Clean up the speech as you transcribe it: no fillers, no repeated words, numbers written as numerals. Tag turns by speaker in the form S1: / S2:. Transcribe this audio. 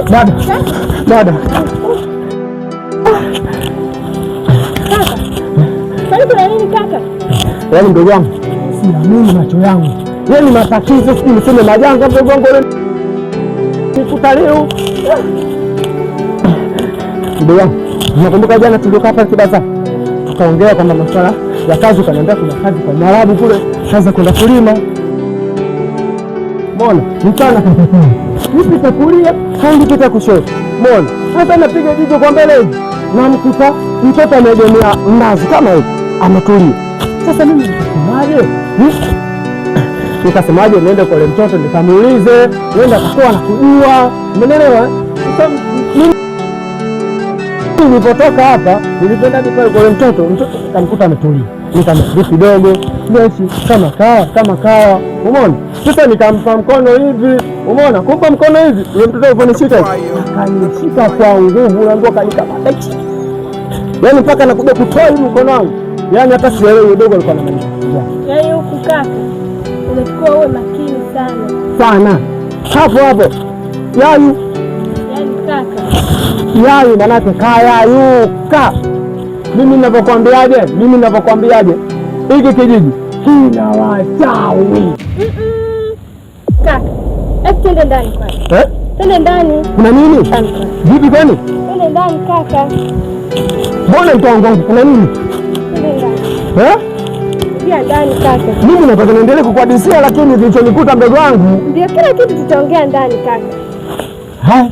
S1: Dada. Dada.
S2: Kwani kuna nini kaka?
S1: Yaani mdogo wangu, siamini macho yangu. Yaani matatizo, sijui niseme majanga, mdogo wangu nikuta leo. Mdogo wangu, nakumbuka jana tuliokaa hapa kibaza tukaongea kwamba masuala ya kazi, ukaniambia kuna kazi kwa Mwarabu kule, kazi kwenda kulima. Mbona mchana nipita kulia nipita kushoto, mbona sasa napiga jicho kwa mbele hivi namkuta mtoto ameegemea mnazi kama hivi ametulia. Sasa mimi nikasemaje? Nikasemaje, niende kwa mtoto nikamuulize, nenda atakuwa anakujua, umeelewa? Sasa mimi nilipotoka hapa nilipenda pale kwa mtoto, mtoto nikamkuta ametulia, nikamwambia kidogo mechi kama kawa kama kawa, umeona? Sasa nikampa mkono hivi, umeona, kumpa mkono hivi, yule mtoto aliponishika akanishika kwa nguvu, unaambiwa kanikamata, yaani mpaka nakuja kutoa hivi mkono wangu, yaani hata sielewi udogo alikuwa anamaanisha.
S2: Yaani huku kaka, unachukua uwe makini sana
S1: sana hapo hapo, yayu
S2: yaani kaka,
S1: yayu manake kayayuka. Mimi ninavyokuambiaje, mimi ninavyokuambiaje, hiki kijiji kina wachawi.
S2: Kaka, hebu twende ndani kwanza.
S1: Eh?
S2: Twende ndani.
S1: Kuna nini? Vipi kwani?
S2: Twende ndani kaka.
S1: Mbona mtoa wangu kuna nini?
S2: Twende ndani.
S1: Eh?
S2: Ingia ndani kaka.
S1: Mimi nataka niendelee kukuhadithia lakini kilichonikuta mdogo wangu.
S2: Ndio kila kitu tutaongea ndani kaka.
S1: Ha?